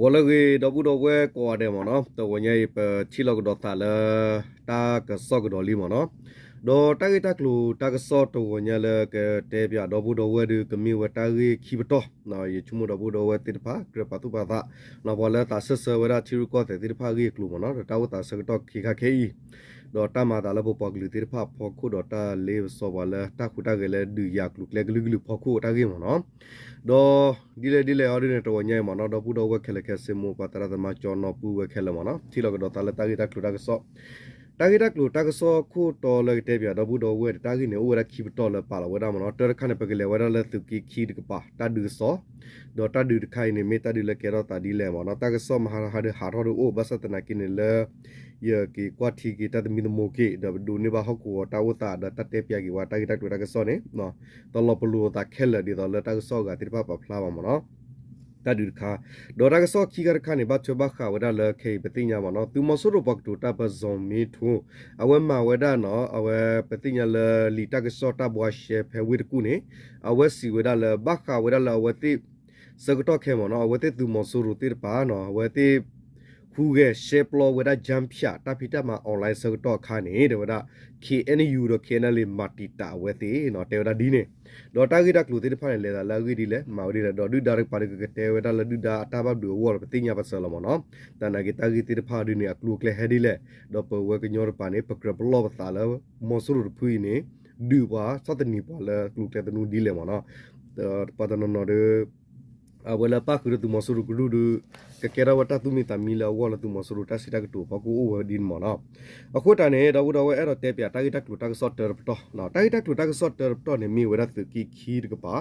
ဂီၤလၢအဂ့ၤ ဒီပုၢ်ဒီဝဲၢ်ကိးဂၤဒဲးမ့ၢ်နီၤ, တဂီၤညါအံၤ ပထံၣ်လိာ်ကဒီးသးလၢ တၢ်ကစီၣ်ကဒီးလံမ့ၢ်နီၤ, ဒီးတၢ်ဂ့ၢ်တၢ်ကျိၤတၢ်ကစီၣ်တဂီၤညါလၢကတဲပၠးဒီပုၢ်ဒီဝဲၢ်ဒီး ကမ့ၢ်ဝဲတၢ်ဂ့ၢ်ခံပတီၢ်, ယဆိကမိၣ်ဒီပုၢ်ဒီဝဲၢ်သ့ၣ်တဖၣ် ကြၢးပာ်သူၣ်ပာ်သး ပှၤလၢသးစၢၢ်ဆၢဝဲဒၣ်ထံရူၢ်ကီၢ်သဲးသ့ၣ်တဖၣ်အဂ့ၢ်အကျိၤမ့ၢ်နီၤ, ဒီးတၢ်အိၣ်သးဆၢကတီၢ်ခံခါခဲအံၤ, ဒီးတၢ်မၤသးလၢပပှၤကလုာ်သ့ၣ်တဖၣ်အဖီခိၣ် ဒီးတၢ်လ့ပစီပှၤလၢတၢ်ဟူးတၢ်ဂဲၤလၢဒုးယၤကျိၤကျဲကလုာ်ကလုာ်ဖီခိၣ်အတၢ်ဂ့ၢ်မ့ၢ်နီၤ, ဒီးဒ်လဲၣ်ဒ်လဲၣ်အီၤဒ်န့ၣ် တဂီၤညါအံၤမ့ၢ်နီၤ, ဒီပုၢ်ဒီဝဲၢ်ခဲလၢာ်ခဲဆ့ မိၢ်ပၢ်သရၣ်သမါ ကၠီနီၢ်ပုၢ်ဝဲၢ်ခဲလၢာ်မ့ၢ်နီၤ, ထံၣ်လိာ်ကဒီးသးလၢတၢ်ဂ့ၢ်တၢ်ကျိၤတၢ်ကစီၣ်, တၢ်ဂ့ၢ်တၢ်ကျိၤတၢ်ကစီၣ်ခိၣ်တီလၢကတဲပၠးဒီပုၢ်ဒီဝဲၢ်ဒီး တၢ်ဂ့ၢ်န့ၣ် အိၣ်ဝဲဒၣ်ခံပတီၢ်လၢပာ်လီၤဝဲဒၣ်မ့ၢ်နီၤ, တၢ်တခါန့ၣ် ပကလဲၤဝဲဒၣ်လၢသုးက့ခံတကပၤ တၢ်ဒုးကစီၣ်, ဒီးတၢ်ဒုးတခါအံၤန့ၣ် မ့ၢ်တၢ်ဒုးလၢကဲထီၣ်သးဒ်လဲၣ်မ့ၢ်နီၤ, တၢ်ကစီၣ်မဟါဟါဒီးဟးထီၣ်ဒီးအိၣ် ဘၣ်ဆၣ်သနာ်က့န့ၣ်လၢ ယက့ၤကွၢ်ထံက့ၤတၢ်သမံသမိးက့ၤ ဒီးပဒိးန့ၢ်ဘၣ်ဟီၣ်ကဝီၤတၢ်အိၣ်သးဒီးတၢ်တဲပၠးက့ၤဝဲတၢ်ဂ့ၢ်တၢ်ကျိၤတၢ်ကစီၣ်န့ၣ် တလီၤပလိာ်သးခဲလၢာ်ဒ်သိးလၢတၢ်ကစီၣ်အဂၤသ့ၣ်တဖၣ်ပာ်ဖျါဘၣ်မ့ၢ်နီၤ, တၢ်ဒုးတခါ, ဒီးတၢ်ကစီၣ်ခံခါတခါန့ၣ် ဘၣ်ထွဲဘၣ်ဃးဝဲဒၣ်လၢခဲအံၤပသ့ၣ်ညါမ့ၢ်နီၤ, သုးမီၤစိရိၤပှၤကတိၤတၢ်ပၢၢ် စီၤမ့ထိ အဝဲမၤဝဲဒၣ်နီၤ, အဝဲပသ့ၣ်ညါလၢလံာ်တၢ်ကစီၣ်တၢ်ဘှါရှဲဖဲဝ့ၢ်တကူၣ်န့ၣ်, အဝဲစံးဝဲဒၣ်လၢ ဘၣ်ဃးဝဲဒၣ်လၢအဝဲသ့ၣ် ဆၢကတီၢ်ခဲမ့ၢ်နီၤ, အဝဲသ့ၣ်သုးမီၤစိရိၤသ့ၣ်တဖၣ်နီၤ, အဝဲသ့ၣ် ဟူးဂဲၤရှဲပျီဝဲဒၣ် ကၠၢဖၠး တၢ်ဖံးတၢ်မၤ online ဆၢကတီၢ်အခါန့ၣ် တဲဝဲဒၣ် ခ့ၣ်အဲၣ်ယူၣ် ဒီး ခ့ၣ်အဲၣ်အဲၣ်လ်အ့ မၤတံာ်တာ်အဝဲသ့ၣ်နီၤ, တဲဝဲဒၣ်ဒ်န့ၣ်, ဒီးတၢ်ဂ့ၢ်တၢ်ကျိၤသ့ၣ်တဖၣ်န့ၣ် လဲၤသးလၢအဂ့ၢ်ဒ်လဲၣ် မၤဝဲဒ်လဲၣ်, ဒီးဒုၣ်ဒါတကပၤဒီး ကကတဲဝဲဒၣ်လၢဒုၣ်ဒါအတၢ်ဘၣ်ဘျုးအဂီၢ်လီၤ ပသ့ၣ်ညါပစၢၤလီၤမ့ၢ်နီၤ, သနာ်က့တၢ်ဂ့ၢ်သ့ၣ်တဖၣ်ဒ်န့ၣ် အကျိၤအကျဲဟဲဒ်လဲၣ်, ဒီးပဝဲကညီတကပၤန့ၣ် ပကြၢးပလီၢ်ပသးလၢ မီၤစိရိၤတဖုအံၤန့ၣ် ဒုးပှၤ ဆီၣ်သနံးပှၤလၢကျိၤကျဲသနူဒ်လဲၣ်မ့ၢ်နီၤ, ပှၤတနီၤနီၤဒီး အဝဲလၢပၣ်ဃုာ်ဒီးသုးမီၤစိရိၤကရူၢ်ဒီး ကကဲထီၣ်ဝဲတၢ်သူၣ်မံသးမံလၢအဂီၢ်လၢသုးမီၤစိရိၤတၢ်စံးတၢ်ကတိၤဖီခိၣ်အိၣ်ဝဲဒ်န့ၣ်မ့ၢ်နီၤ, အဃိသတးန့ၣ် ဒီပုၢ်ဒီဝဲၢ်အဲၣ်ဒိးတဲပၠးတၢ်ဂ့ၢ်တၢ်ကျိၤတၢ်ကစီၣ်တၢတပတီၢ်, တၢ်ဂ့ၢ်တၢ်ကျိၤတၢ်ကစီၣ်တၢတပတီၢ်န့ၣ် မ့ၢ်ဝဲဒၣ်သုးက့ခံတကပၤ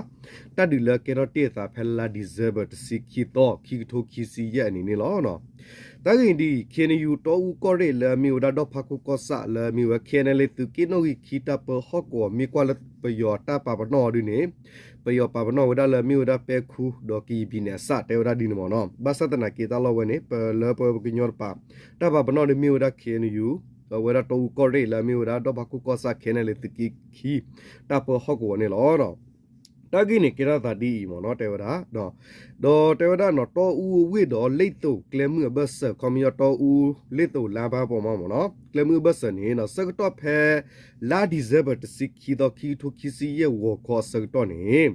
တၢ်ဒုးလၢကဲထီၣ်တ့ၢ်အသးဖဲလါ December တဆံခံသီ ခံကထိခံဆံယဲၢ်အနံၤန့ၣ်လီၤ. တၢ်ဂ့ၢ်ဒ်အံၤ ခ့ၣ်အဲၣ်ယူၣ် တီအူကီၢ်ရ့ၣ်လၢအမ့ၢ်ဝဲဒၣ်ဒီၣ်ဖးခိၣ်ကီၢ်ဆၣ်လၢအမ့ၢ်ဝဲ ခ့ၣ်အဲၣ်အဲၣ်လ်အ့ သုးက့ၣ်နီၣ်ဂံၢ်ခံတၢ်ပၢဟီၣ်ကဝီၤ မ့ၢ်ကွၢ်လၢပယီၤတၢ်ပာ်ပနီၣ်အီၤဒ်န့ၣ် ပယီၤပာ်ပနီၣ်ဝဲဒၣ်လၢအမ့ၢ်ဝဲဒၣ်ပဲခူဒီးကယံၣ်ပံၤန့ၣ်အစး တဲဝဲဒၣ်ဒ်န့ၣ်မ့ၢ်နီၤ. ဘၣ်ဆၣ်သနာ်က့တၢ်လီၢ်ဝဲန့ၣ် ပလၢပဝဲပကညီတပၤ တၢ်ပာ်ပနီၣ်ဒ်မ့ၢ်ဝဲဒၣ် ခ့ၣ်အဲၣ်ယူၣ် ဒီးဝဲဒၣ်တီအူကီၢ်ရ့ၣ်လၢအမ့ၢ်ဝဲဒၣ်ဒီၣ်ဖးခိၣ်ကီၢ်ဆၣ် ခ့ၣ်အဲၣ်အဲၣ်လ်အ့ သုးက့ၣ်ခံ တၢ်ပၢဟီၣ်ကဝီၤန့ၣ်လီၤ. တၢ်ဂ့ၢ်န့ၣ်ကဲထီၣ်သးဒ်အံၤမ့ၢ်နီၤ တဲဝဲဒၣ် ဒီးတဲဝဲဒၣ်နီၤ တီအူအဝ့ၢ်ဒီးလ့ၣ်သိၣ်ကျဲမုၢ်အဘၢၣ်စၢၤ ခီပညီတီအူလ့ၣ်သိၣ်လါပၢ်ပီမးမ့ၢ်နီၤ ကျဲမုၢ်အဘၢၣ်စၢၤန့ၣ် ဆၢကတီၢ်ဖဲ လါ December တဆံခံသီ ခံကထိခံဆံယဲၢ်ဂီၤခီအဆၢကတီၢ်န့ၣ်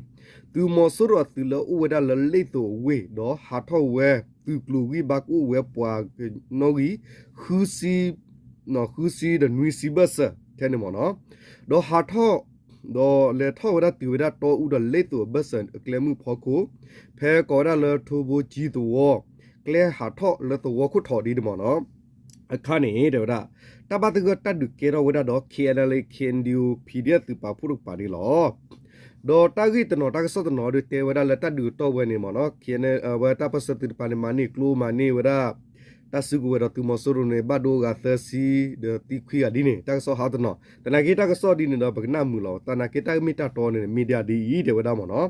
သုးမီၤစိရိၤအသုးလၢအိၣ်ဝဲဒၣ်လၢလ့ၣ်သိၣ်အဝ့ၢ် ဒီးဟးထီၣ်ဝဲသုးကျိၤဂံၢ်ဘါကအိၣ်ဝဲပှၤကနီၣ်ဂံၢ် ဃုဆံ ဃုဆံဒီးနွံဆံဘၢၣ်စၢၤထဲန့ၣ်မ့ၢ်နီၤ ဒီးဟးထီၣ် ဒီးလဲၤထီၣ်ဝဲဒၣ်တုၤဝဲဒၣ်တီအူဒီးလ့ၣ်သိၣ်အဘၢၣ်စၢၤအကျဲမုၢ်ဖီခိၣ် ဖဲကိးဝဲဒၣ်လၢထိဘိကၠံသဝီ ကျဲဟးထီၣ်လၢသဝီခိၣ်ထံးဒ်န့ၣ်မ့ၢ်နီၤ အခါန့ၣ် တဲဝဲဒၣ် တၢ်ဘၣ်သဂၢၢ်တၢ်ဒုးကဲထီၣ်ဝဲဒၣ်ဒီး ခ့ၣ်အဲၣ်အဲၣ်လ်အ့ ခ့ၣ်အဲၣ်ယူၣ် ပီၣ်ဒီဖၣ် သုးပာ်ဖှိၣ်တကပၤန့ၣ်လီၤ. ဒီးတၢ်ဂ့ၢ်တနီၤတၢ်ကစီၣ်တနီၤဒီးတဲဝဲဒၣ်လၢတၢ်ဒုးအတီၢ်ဝဲန့ၣ်မ့ၢ်နီၤ ခ့ၣ်အဲၣ်အဲၣ်လ်အ့ အဝဲတၢ်ပၢၢ်ဆၢသုးတကပၤန့ၣ် မၤန့ၢ်ကျိမၤန့ၢ်ဝဲဒၣ် တၢ်စုကဝဲၤဒီးသုးမီၤစိရိၤန့ၣ် ဘၣ်ဒိအဂၤသၢဆံ ဒီးသံခွံဂၤဒ်န့ၣ် တၢ်ကစီၣ်ဟးတနီၤ သနာ်က့တၢ်ကစီၣ်ဒ်န့ၣ်ဒီး ပကနၣ်မုာ်လီၤ သနာ်က့တၢ်မ့ၢ်တၢ်တီန့ၣ် မ့ၢ်ဒၣ်ဒ်အံၤ တဲဝဲဒၣ်မ့ၢ်နီၤ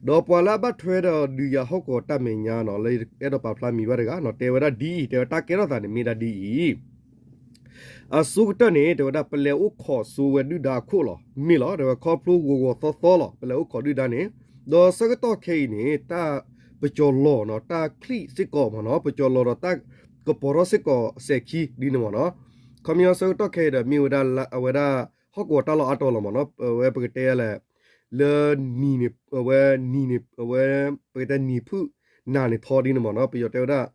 ဒီးပှၤလၢအဘၣ်ထွဲဒီးဒုးယၤဟီၣ်ကဝီၤတၢ်မဲာ်ညါနီၤ လၢအဲၣ်ဒိးပာ်ဖျါမံၤဘၣ်တဂၤနီၤ တဲဝဲဒၣ်ဒ်အံၤ တဲဝဲတၢ်ကဲထီၣ်သးန့ၣ် မ့ၢ်ဒၣ်ဒ်အံၤ အဆိကတၢၢ်န့ၣ် တဲဝဲဒၣ် ပလဲၤအိၣ်ခိးစိဝဲဒုၣ်ဒါအခိၣ်လီၤ မ့ၢ်လီၤ တဲဝဲခီဖျိဂီၤဂီၤသီသီလီၤ ပလဲၤအိၣ်ခိးဒုၣ်ဒါန့ၣ် ဒီးဆၢကတီၢ်ခဲအံၤန့ၣ် တၢ်ပကၠီၤလီၤနီၤ တၢ်ချံၣ်စ့ၢ်ကီးမ့ၢ်နီၤ ပကၠီၤလီၤဒီးတၢ်ကပီၤထီၣ်စ့ၢ်ကီးစဲၤခံဒ်န့ၣ်မ့ၢ်နီၤ ခီပညီဆၢကတီၢ်ခဲအံၤဒီးမ့ၢ်ဝဲဒၣ် အဝဲဒၣ် ဟီၣ်ကဝီၤတၢ်လီၢ်အါတီၤလီၤမ့ၢ်နီၤ အဝဲပကတဲလဲၣ် လၢနံၤန့ၣ် အဝဲနံၤန့ၣ် အဝဲ ပကတဲနံၤဖုၣ်နၤန့ၣ်ထီဒ်န့ၣ်မ့ၢ်နီၤ ပယီၤတဲဝဲဒၣ်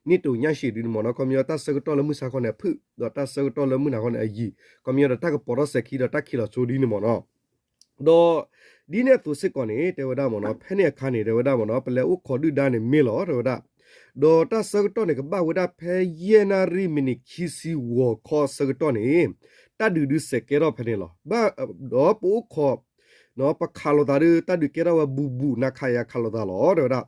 နံၣ်တိၤညၣ်ရှံးဒ်န့ၣ်မ့ၢ်နီၤ ခီပညီတၢ်ဆၢကတီၢ်လၢမုၢ်ဆါခီန့ၣ်အဖုၣ် ဒီးတၢ်ဆၢကတီၢ်လၢမုၢ်နၤခီန့ၣ်အယံၤ ခီပညီဒီးတၢ်ကပီၤထီၣ်စဲၤခံဒီးတၢ်ခံးလီၤဆိဒ်န့ၣ်မ့ၢ်နီၤ ဒီး ဒ်န့ၣ်အသိးစ့ၢ်ကီးန့ၣ် တဲဝဲဒၣ်မ့ၢ်နီၤ ဖဲန့ၣ်အခါန့ၣ် တဲဝဲဒၣ်မ့ၢ်နီၤ ပလဲၤအိၣ်ခိးဒုၣ်ဒါန့ၣ်မ့ၢ်လီၤ တဲဝဲဒၣ် ဒီးတၢ်ဆၢကတီၢ်န့ၣ် ကဘၣ်ဝဲဒၣ်ဖဲယဲၢ်နၣ်ရံၣ်မံးနံးခံဆံဂီၤခီအဆၢကတီၢ်န့ၣ် တၢ်ဒုးဒုးစဲးကဲထီၣ်ဖဲန့ၣ်လီၤ. ဒီးပအိၣ်ခိး ပခးလိာ်သးဒီး တၢ်ဒုးကဲထီၣ်ဝဲဘူးဘူး နၤခးယၤခးလိာ်သးလီၤ တဲဝဲဒၣ်.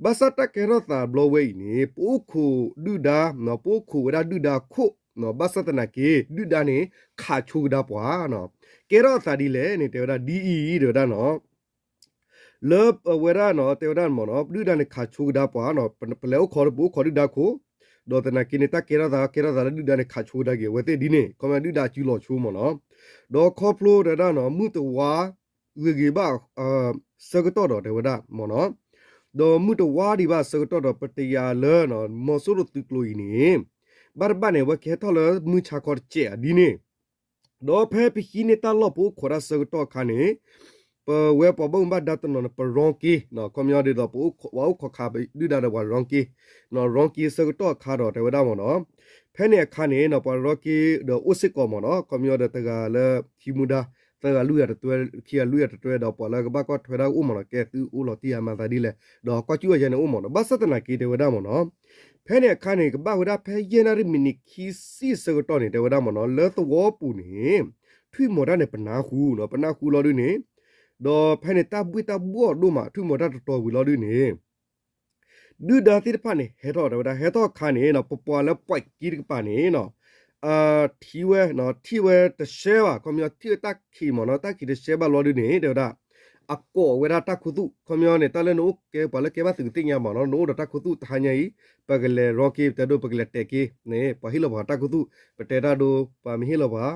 ဘၣ်ဆၣ်တၢ်ကဲထီၣ်သးဘျီဝဲအံၤန့ၣ် ပအိၣ်ခိးဒုၣ်ဒါ ပအိၣ်ခိးဝဲဒၣ်ဒုၣ်ဒါခိၣ် ဘၣ်ဆၣ်သနာ်က့ ဒုၣ်ဒါန့ၣ် ခးဆိကဒါပှၤ ကဲထီၣ်အသးဒ်လဲၣ်န့ၣ် တဲဝဲဒၣ်ဒ်အံၤ တဲဝဲဒၣ်နီၤ လၢအဝဲဒၣ်နီၤ တဲဝဲဒၣ်မ့ၢ်နီၤ ဒုၣ်ဒါန့ၣ်ခးဆိကဒါပှၤနီၤ ပလဲၤအိၣ်ခိးဒီး ပအိၣ်ခိးဒုၣ်ဒါခိၣ် ဒီးသနာ်က့န့ၣ် တၢ်ကဲထီၣ်သး ကဲထီၣ်သးလၢဒုၣ်ဒါန့ၣ် ခးဆိကဒါက့ၤအဝဲသ့ၣ်ဒ်န့ၣ် ခီပညီဒုၣ်ဒါစုလီၤဆိမ့ၢ်နီၤ ဒီးခီဖျိတဲဝဲဒၣ်နီၤ မုၢ်တဝါ ဂ့ၤဂ့ၤဘၣ် ဆၢကတီၢ်ဒီးတဲဝဲဒၣ်မ့ၢ်နီၤ ဒီးမုၢ်တဝါဒံးဘၣ်အဆၢကတီၢ်ဒီး ပတယာ်လၢ မီၤစိရိၤသုးကျိၤအံၤန့ၣ် ဘၣ်တဘၣ်န့ၣ် အဝဲကဟဲထီၣ်လၢမုၢ်ဆါခီတစဲးအဒ်န့ၣ်, ဒီးဖဲပဟံးန့ၢ်တၢ်လီၢ်ပအိၣ်ခိးတၢ်ဆၢကတီၢ်အခါန့ၣ် ပဝဲပှၤဘၣ်မူဘၣ်ဒါတနီၤန့ၣ် ပရီက့ၤ ခီပညီဒ်သိး ပအိၣ်ခိး ပှၤအိၣ်ခိးခးဒုၣ်ဒါဒီးပှၤရီက့ၤ, ရီက့ၤဆၢကတီၢ်အခါဒီး တဲဝဲဒၣ်မ့ၢ်နီၤ, ဖဲန့ၣ်အခါန့ၣ် ပှၤရီက့ၤဒီးအိၣ်စ့ၢ်ကီးမ့ၢ်နီၤ, ခီပညီဒီးတဂၤလၢခံမူဒါ သၢဂၤလွံၢ်ဂၤတတွဲ ခံဂၤလွံၢ်ဂၤတတွဲဒီး ပှၤလၢကဘၣ်ကွၢ်ထွဲဒၣ်အိၣ်မ့ၢ်နီၤ, ကဲသုအိၣ်လီၤတံၢ်ယၤမၤသးဒ်လဲၣ်, ဒီးကွၢ်ကၠူၣ်အီၤယဲန့ၣ်အိၣ်မ့ၢ်နီၤ, ဘၣ်ဆၣ်သနာ်က့ တဲဝဲဒၣ်မ့ၢ်နီၤ, ဖဲန့ၣ်အခါန့ၣ် ကဘၣ်ဝဲဒၣ်ဖဲယဲၢ်နၣ်ရံၣ်မံးနံးခံဆံအဆၢကတီၢ်န့ၣ် တဲဝဲဒၣ်မ့ၢ်နီၤ, လၢသဝီပူၤန့ၣ် ထွံၣ်မီၤတၢ်န့ၣ် ပနၢ်ဟူနီၤ, ပနၢ်ဟူလီၤဒုန့ၣ်, ဒီးဖဲန့ၣ်တၢ်ဘှ့ၣ်တၢ်ဘှီၣ်ဒိၣ်မး ထွံၣ်မီၤတၢ်တတီၤဝံၤလီၤဒုန့ၣ် ဒုၣ်ဒါသ့ၣ်တဖၣ်န့ၣ် ဟဲထီၣ်တဲဝဲဒၣ် ဟဲထီၣ်အခါန့ၣ် ပပှၤလၢပှၤက့တကပၤန့ၣ် ထံၣ်ဝဲ ထံၣ်ဝဲတရှဲဘၣ် ခီပညီထံၣ်ဝဲတၢ်ခံးမ့ၢ်နီၤ, တၢ်ခံးတရှဲဘၣ်လီၤဒုန့ၣ် တဲဝဲဒၣ် အကိးဝဲဒၣ်တၢ်ခူသူၣ် ခီပညီန့ၣ် တၢ်လၢနအိၣ်ကဲပှၤလၢကဲဘၣ်သုးကသ့ၣ်ညါမ့ၢ်နီၤ, နအိၣ်ဒီးတၢ်ခူသူၣ်တဟါညါအံၤ ပကလဲၤရီက့ၤ ပတဲဒိ ပကလဲၤတဲာ်က့ၤန့ၣ် ပှၤဟ့ၣ်လီၤပှၤတၢ်ခူသူၣ် ပတဲတၢ်ဒိ ပှၤမ့ၢ်ဟ့ၣ်လီၤပှၤ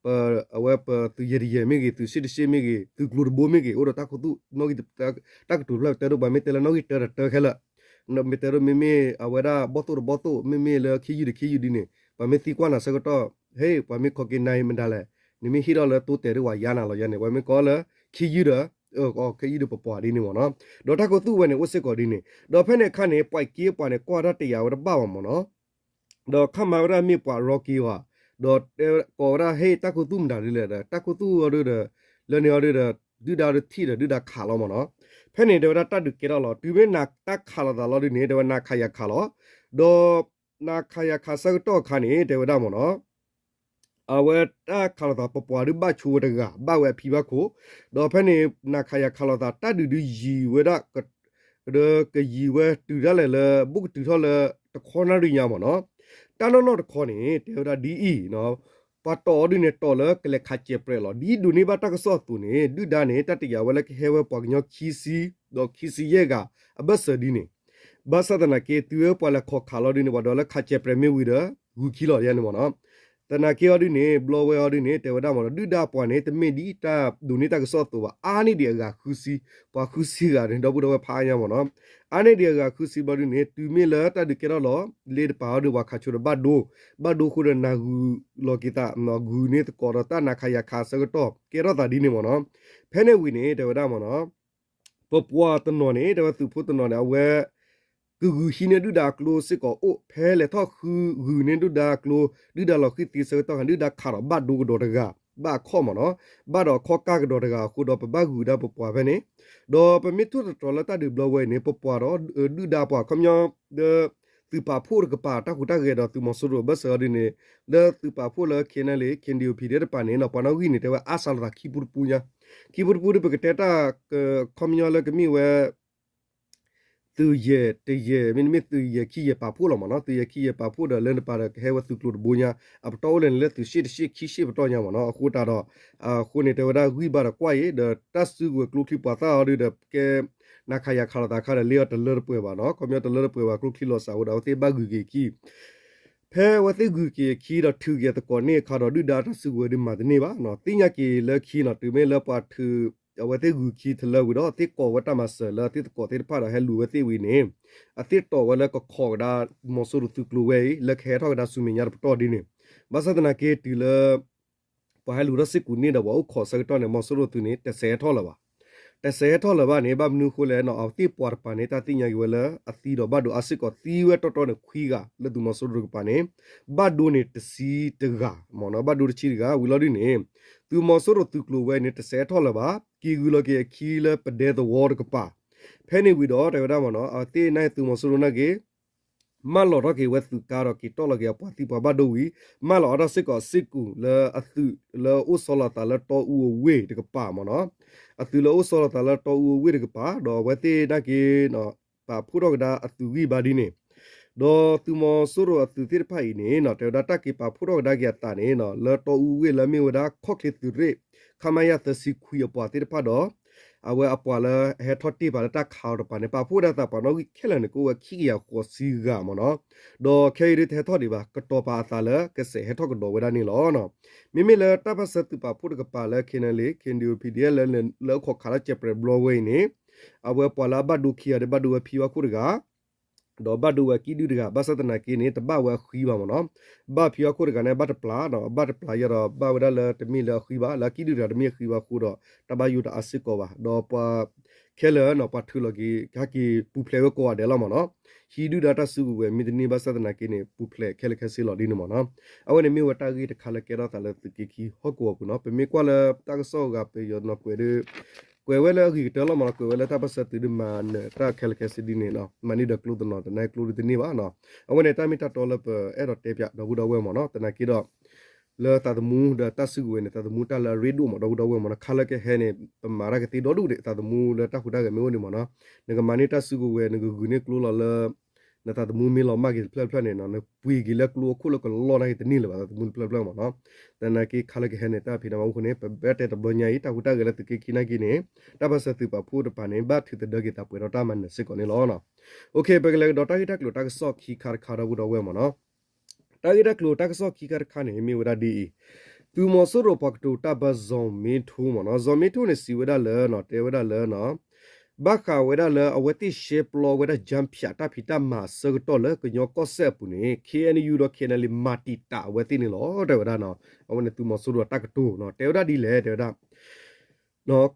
ပ အဝဲပသုးယဲၢ်တယဲၢ်မ့ၢ်ဂ့ၤ သုးရှစ်တရှစ်မ့ၢ်ဂ့ၤ သုးကျိၤတဘိမ့ၢ်ဂ့ၤ အိၣ်ဒီးတၢ်ခူသူၣ် နီၣ်ဂံၢ် တၢ်ကတိၤဖျၢၣ်ပတဲဒိ ပှၤမ့ၢ်တဲလၢနီၣ်ဂံၢ်တၢတၢခဲလၢာ် မ့ၢ်တဲဒိ မ့မ့ၢ်အဝဲဒၣ်ဘီၣ်သိၣ်တဘီၣ်သိၣ် မ့မ့ၢ်လၢခ့ယုၢ်ဒီးခ့ယုၢ်ဒ်န့ၣ် ပှၤမ့ၢ်သံကွၢ်နၤဆၢကတီၢ် ဟ့ၣ် ပှၤမ့ၢ်ခီက့ၤနၤအံၤမတၤလဲၣ် နမ့ၢ်ဟ့ၣ်ထီၣ်လၢတိတဲာ်ဒိ ပှၤယါနၤလီၤယါန့ၣ် ပှၤမ့ၢ်ကိးလၢ ခ့ယုၢ်ဒီး ခ့ယုၢ်ဒီးပပှၤဒ်န့ၣ်မ့ၢ်နီၤ, ဒီးတၢ်ခူသူၣ်ဝဲန့ၣ် အိၣ်စ့ၢ်ကီးဒ်န့ၣ် ဒီးဖဲန့ၣ်အခါန့ၣ် ပှၤက့ပှၤန့ၣ် ကွၢ်တၢ်တယာ်ဝဲတဘၣ်ဘၣ်မ့ၢ်နီၤ ဒီးခါမၤဝဲဒၣ်မ့ၢ်ပှၤရီက့ၤဝဲ, ဒီးကိးဝဲဒၣ် ဟ့ၣ် တၢ်ခူသူၣ်မတၤဒ်လဲၣ်ဒီး တၢ်ခူသူၣ်အီၤဒုဒီး လၢန့ၣ်အီၤဒုဒီး ဒုၣ်ဒါဒုထံၣ်ဒီးဒုၣ်ဒါခးလီၤမ့ၢ်နီၤ, ဖဲန့ၣ် တဲဝဲဒၣ်တၢ်ဒုးကဲထီၣ်လီၤ တုၤမ့ၢ်နၤတၢ်ခးလိာ်သးလီၤဒုန့ၣ် တဲဝဲနၤခးယၤခးလီၤ, ဒီးနၤခးယၤခးဆၢကတီၢ်အခါန့ၣ် တဲဝဲဒၣ်မ့ၢ်နီၤ အဝဲတၢ်ခးလိာ်သးပပှၤဒုးဘၣ်ဆိဝဲတဂၤ ဘၣ်ဝဲအဖံဘၣ်ခိၣ်, ဒီးဖဲန့ၣ် နၤခးယၤခးလိာ်သး တၢ်ဒုးဒုးယံၤဝဲဒၣ် ဒီးကယံၤဝဲတုၤဒၣ်လဲာ်လၢ ဘူးကတုၤထီၣ်လၢတခီနၣ်ရံၣ်ညါမ့ၢ်နီၤ, တၢ်နီၢ်နီၢ်တခီန့ၣ် တဲဝဲဒၣ်ဒ်အံၤ, ပှၤတီၢ်အီၤဒုန့ၣ် တီၢ်လၢကလဲၤခးစဲးပြဲးလီၤ. ဒ်ဒိးန့ၢ်ဘၣ်တၢ်ကစီၣ်အသိးန့ၣ် ဒုၣ်ဒါန့ၣ် တၢ်တယာ်ဝဲလၢကဟဲဝဲပှၤကညီခံဆံ ဒီးခံဆံယဲၢ်ဂၤ အဘၢၣ်စၢၤဒ်န့ၣ်, ဘၣ်ဆၣ်သနာ်က့ တုၤဝဲပှၤလဲၤခီၣ်ခးလီၤဒုန့ၣ် ပှၤဒီးလၢခးစဲးပြဲးမ့ၢ်ဝံၤဒီး ဂုၤခံလီၤယါန့ၣ်မ့ၢ်နီၤ သနာ်က့အီၤဒုန့ၣ် ဘျီဝဲအီၤဒုန့ၣ် တဲဝဲဒၣ်မ့ၢ်နီၤ ဒုၣ်ဒါပှၤန့ၣ် တမ့ၢ်ဒ်တၢ်ဒိးန့ၢ်တၢ်ကစီၣ်အသိးဘၣ် အါန့ၢ်ဒံးအဂၤဃုဆံ, ပှၤဃုဆံဂၤန့ၣ် ဒီပုၢ်ဒီဝဲၢ်ဖးအါညါမ့ၢ်နီၤ, အါန့ၢ်ဒံးအဂၤဃုဆံဘျီဒုန့ၣ် တုၤမ့ၢ်လၢတၢ်ဒုးကဲထီၣ်လီၤ လ့တပၤအီၤဒု ပှၤခးဆိဒီးဘၣ်ဒိ, ဘၣ်ဒိဃိဒီးနၤဂုာ်လီၤက့ၤသး ဂုာ်န့ၢ်သကိးဒီးတၢ်နၤခးယၤခးအဆၢကတီၢ် ကဲထီၣ်သးဒ်န့ၣ်မ့ၢ်နီၤ, ဖဲန့ၣ်ဝံၤန့ၣ် တဲဝဲဒၣ်မ့ၢ်နီၤ ပပှၤတနီၤန့ၣ် တဲဝဲသုးဖိတနီၤန့ၣ် အဝဲ ကဂုာ်ဟံးန့ၢ်ဒုၣ်ဒါအကျိစ့ၢ်ကီးအိၣ် ဖဲလဲၤထီၣ်ဃုဂုာ်န့ၢ်ဒုၣ်ဒါအကျိ ဒုၣ်ဒါလီၤဃံၤသံဆၢကတီၢ် ဒုၣ်ဒါခးဒီးဘၣ်ဒိကဒီးတဂၤ ဘၣ်အခီၣ်မ့ၢ်နီၤ, ဘၣ်ဒီးအခီၣ်ကၢ်ကဒီးတဂၤအဃိဒီး ပဘၣ်ဂုာ်ဒၣ်ပပှၤဖဲန့ၣ်, ဒီးပမ့ၢ်ထိၣ်သတြီၤလၢတၢ်ဒုးဘျီဝဲအံၤန့ၣ် ပပှၤဒီး ဒုၣ်ဒါပှၤခီပညီ ဒီး သုးပာ်ဖှိၣ်တကပၤ တၢ်ဟူးတၢ်ဂဲၤဒီးသုးမီၤစိရိၤအဘၢၣ်စၢၤအီၤဒ်န့ၣ် လၢသုးပာ်ဖှိၣ်လၢ ခဲနလ့ ခဲဒံၣ်အိၣ်ဖံးဒဲးတပၤန့ၣ်နီၤ ပှၤနီၣ်ဂံၢ်န့ၣ် တဲဝဲအါစးလိာ်သးခံပူတပူညါ, ခံပူတပူဒီးပကတဲတၢ် ခီပညီလၢကမ့ၢ်ဝဲ သုးယဲၢ်တယဲၢ် မ့တမ့ၢ်သုးယဲၢ်ခံယဲၢ်ပာ်ဖှိၣ်လီၤမ့ၢ်နီၤ, သုးယဲၢ်ခံယဲၢ်ပာ်ဖှိၣ်ဒီးလၢနပၤဒီးကဟဲဝဲသုးကျိၤတဘိညါ, အပတီၢ်အိၣ်လဲၣ်န့ၣ်လၢသုးရှ့ၣ်တရှ့ၣ်ခံရှ့ၣ်ပတီၢ်ညါမ့ၢ်နီၤ, အဃိတးဒီး အဃိန့ၣ် တဲဝဲဒၣ်ဂံၢ်ဘါဒီးကွၢ်အံၤ ဒီးတၢ်စုကဝဲၤကျိချံမျိာ်သၣ်အီၤဒုဒီးကဲ နၤခးယၤခးလိာ်သးခါဒီး လ့အီၤတလၢတပှဲၤဘၣ်နီၤ, ခီပညီတလၢတပှဲၤဘၣ် ကျိချံလီၤစၢ်ဝဲဒီး အဝဲသ့ၣ်ဘၣ်ဂုာ်က့ၤအခံ ဖဲအဝဲသ့ၣ်ဂုာ်က့ၤအခံဒီးထုးက့ၤအသကိးန့ၣ်အခါဒီး ဒုၣ်ဒါတၢ်စုကဝဲၤဒုးမၤတန့ၢ်ဘၣ်နီၤ, သ့ၣ်ညါက့ၤလၢခံနီၤ တုၤမ့ၢ်လၢပှၤထုး အဝဲသ့ၣ်ဂုာ်ခံတလၢဝံၤဒီး သ့ၣ်ကိးဝဲတၢ်မၤစၢၤလၢအသ့ၣ်သကိးသ့ၣ်တဖၣ်ဒီးဟဲလူၤဝဲသ့ၣ်ဝံၤန့ၣ် အသ့ၣ်တီၢ်ဝဲလၢကခိးကဒါ မီၤစိရိၤသုးကျိၤဝဲအံၤ လၢကဟဲထီၣ်ကဒါဆူမဲာ်ညါတပတီၢ်ဒ်န့ၣ်, ဘၣ်ဆၣ်သနာ်က့တုၤလၢ ပှၤဟဲလူၤထီၣ်စ့ၢ်ကီးန့ၣ်ဒီးပှၤအိၣ်ခိးဆၢကတီၢ်န့ၣ် မီၤစိရိၤသုးန့ၣ် တစဲးဟဲထီၣ်လၢၤဘၣ်. တစဲးဟဲထီၣ်လၢၤဘၣ်န့ၣ် ဘၣ်မနုၤအဃိလဲၣ်နီၤ အဝဲသ့ၣ်ပှၤတပၤန့ၣ် တၢ်သ့ၣ်ညါက့ၤဝဲလၢအသံဒီးဘၣ်ဒိအါစ့ၢ်ကီး သံဝဲတီတီန့ၣ်ခွံဂၤ လၢသုးမီၤစိရိၤတကပၤန့ၣ် ဘၣ်ဒိန့ၣ်တဆံတဂၤမ့ၢ်နီၤ ဘၣ်ဒိတဆံတဂၤ ဝံၤလီၤဒ်န့ၣ် သုးမီၤစိရိၤသုးကျိၤဝဲန့ၣ် တစဲးဟဲထီၣ်လၢၤဘၣ် က့ၤဂုာ်လီၤက့ၤအခံလၢပဒဲသဝီတကပၤ ဖဲန့ၣ်ဝံၤဒီးတဲဝဲဒၣ်မ့ၢ်နီၤ အဝဲသ့ၣ်န့ၣ်သုးမီၤစိရိၤနာ်က့ၤ မၢလီၤထီၣ်က့ၤဝဲသုးကါဒီးက့ၤတီၢ်လီၤက့ၤအပှၤသံပှၤဘၣ်ဒိဝံၤ မၢလီၤအါထီၣ်စ့ၢ်ကီးအစ့ၢ်ကီးလၢအသုးလၢအိၣ်ဆီလီၤသးလၢတီအူအဝ့ၢ်တကပၤမ့ၢ်နီၤ. အသုးလၢအိၣ်ဆီလီၤသးလၢတီအူအဝ့ၢ်တကပၤ ဒီးအဝဲသ့ၣ်နာ်က့ၤ ပာ်ဖှိၣ်ထီၣ်ကဒါအသုးဂံၢ်ဘါဒ်န့ၣ် ဒီးသုးမီၤစိရိၤအသုးသ့ၣ်တဖၣ်အံၤန့ၣ် တဲဝဲဒၣ်တၢ်က့ၤပာ်ဖှိၣ်ထီၣ်ကဒါက့ၤအသးန့ၣ် လၢတီအူဝ့ၢ်လၢအမ့ၢ်ဝဲဒၣ်ခီၣ်ချ့သုးရ့ၣ် ခမရ သၢဆံခွံအပှၤသ့ၣ်တဖၣ်ဒီး အဝဲအပှၤလၢအဟဲထီၣ်တ့ၢ်ပာ်လၢတၢ်ခးအီၤတကပၤန့ၣ် ပာ်ဖှိၣ်ဝဲဒၣ်သးပှၤနီၣ်ဂံၢ်ခဲလၢာ်န့ၣ် ကအိၣ်ဝဲခံကယၤဃိးဆံဂၤမ့ၢ်နီၤ. ဒီးခဲအံၤဒ်တဟဲထီၣ်ဒံးဘၣ် ကတီၤပာ်အသးလၢကစဲးဟဲထီၣ်ကဒီးဝဲဒၣ်န့ၣ်လီၤ. မ့မ့ၢ်လၢတၢ်ပၢၢ်ဆၢသုးပာ်ဖှိၣ်တကပၤလၢ ခဲနလ့ ခဲဒံၣ်အိၣ်ဖံးဒ်လဲၣ် လၢအခိးခးလၢကဲးပြဲးဘျီဝဲအံၤန့ၣ် အဝဲပှၤလၢအဘၣ်ဒိခံဂၤဒီး ဘၣ်ဒိဝဲဖံဝါခိၣ်တဂၤ ဒီးဘၣ်ဒိဝဲကံၣ်ဒုၣ်တဂၤ ဘၣ်ဆၣ်သနာ်က့န့ၣ် တဘၣ်ဝဲအဃံဘၣ်မ့ၢ်နီၤ. ဘၣ်ဖံဝါခိၣ်တဂၤန့ၣ် ဘၣ်တပျၢ်နီၤ, ဘၣ်တပျၢ်ယၤဒီး ဘၣ်ဝဲဒၣ်လၢတမ့ၢ်လၢအဃံဘၣ်, လၢအကံၣ်ဒုၣ်တဂၤတမ့ၢ်အဃံဘၣ်အဃိဒီး တၢ်ဘၣ်ယိၣ်တအါစ့ၢ်ကီးဘၣ်. ဒီးပှၤခဲလၢာ်နီၤ ပှၤထုးလီၤက့ၤ ဟဲက့ၤပူၤဖျဲးဝဲကိးဂၤဒဲးလီၤမ့ၢ်နီၤ. ဟံးဒုၣ်ဒါတၢ်စုကဝဲၤမ့ၢ်တန့ၢ်ဘၣ်ဆၣ်သနာ်က့န့ၣ် ပူၤဖျဲးခဲလၢာ်ခဲဆ့လီၤဒ်န့ၣ်မ့ၢ်နီၤ. အဝဲန့ၣ်မ့ၢ်ဝဲတၢ်ဂ့ၢ်တခါလၢကဲထီၣ်သးလၢသုးက့ခံဟီၣ်ကဝီၤပူၤနီၤ. ပမ့ၢ်ကွၢ်လၢတၢ်ကစီၣ်အဂၤ ပယီၤနီၤကွဲးဒီး ကွဲးဝဲလၢအဂ့ၤကတၢၢ်လီၤမ့ၢ်နီၤ, ကွဲးဝဲလၢတၢ်ပၢၢ်ဆၢသုးဒုးမၤနၢၤတၢ်ခဲလၢာ်ခဲဆ့ဒ်န့ၣ်နီၤ, မၤန့ၢ်ဒီးကျိသနီၤ တနၢ်ကျိဒုးတန့ၢ်ဘၣ်နီၤ. အဝဲန့ၣ်တၢ်မ့ၢ်တၢ်တီလၢပအဲၣ်ဒိးတဲပၠးဒီပုၢ်ဒီဝဲၢ်မ့ၢ်နီၤ, သနာ်က့ဒီး လၢသးသမူဒီးတၢ်စုကဝဲၤန့ၣ် သးသမူတၢ်လၢအရ့ဒိၣ်မ့ၢ်ဒီပုၢ်ဒီဝဲၢ်မ့ၢ်နီၤ, ခါလၢကဟဲန့ၣ် ပမၤတၢ်ကသ့ဒီဒူၣ်ဒံး သးသမူလၢတၢ်ဟူးတၢ်ဂဲၤမ့ၢ်အိၣ်န့ၣ်မ့ၢ်နီၤ, နကမၤန့ၢ်တၢ်စုကဝဲၤ နကဂုာ်န့ၢ်ကျိလီၤလၢ နသးသမူမ့ၢ်လီၤမၢ်က့ၤတဖျၢၣ်တဖျၢၣ်န့ၣ်နီၤ, နပှ့ၤက့ၤလၢကျိအခိၣ်လၢကလီၢ်နာ်က့တန့ၢ်လၢၤဘၣ် သးသမူတဖျၢၣ်တဖျၢၣ်မ့ၢ်နီၤ. သနာ်က့ခါလၢကဟဲန့ၣ် တၢ်ဖံးတၢ်မၤအိၣ်အဃိန့ၣ် ပဘၣ်တဲတဘျီညါအံၤ တၢ်ဟူးတၢ်ဂဲၤလၢသုးက့ခံနာ်က့န့ၣ် တၢ်ပၢၢ်ဆၢသုးပာ်ဖှိၣ်တပၤန့ၣ် ဘၣ်ထုးသဒၢက့ၤသးပှဲၤထီၣ်တၢ်မၤနၢၤစ့ၢ်ကီးန့ၣ်လီၤ. ပကလဲၤကဒီးတၢ်ဂ့ၢ်တၢ်ကျိၤတၢ်ကစီၣ်ခံခါတခါဒီပုၢ်ဒီဝဲၢ်မ့ၢ်နီၤ. တၢ်ဂ့ၢ်တၢ်ကျိၤတၢ်ကစီၣ်ခံခါတခါန့ၣ် မ့ၢ်ဝဲဒၣ်ဒ်အံၤ, သုးမီၤစိရိၤပှၤကတိၤတၢ်ဘါ စီၤမ့ထိမ့ၢ်နီၤ, စီၤမ့ထိန့ၣ်စံးဝဲဒၣ်လၢ တဲဝဲဒၣ်လၢ ဘၣ်ဃးဝဲဒၣ်လၢအဝဲသ့ၣ်ရှဲပျီဝဲဒၣ် ကၠၢဖၠး တၢ်ဖံးတၢ်မၤအဆၢကတီၢ်လၢကညီကီၢ်စဲၣ်အပူၤန့ၣ် ခ့ၣ်အဲၣ်ယူၣ် ဒီး ခ့ၣ်အဲၣ်ယူၣ် မၤတံာ်တာ်အဝဲသ့ၣ်န့ၣ်လီၤ တဲဝဲဒၣ်နီၤ. အဝဲန့ၣ်သုးမီၤစိရိၤအတၢ်ကတိၤနီၤ တဲဝဲဒၣ်ဒ်လဲၣ် တဲဝဲဒၣ်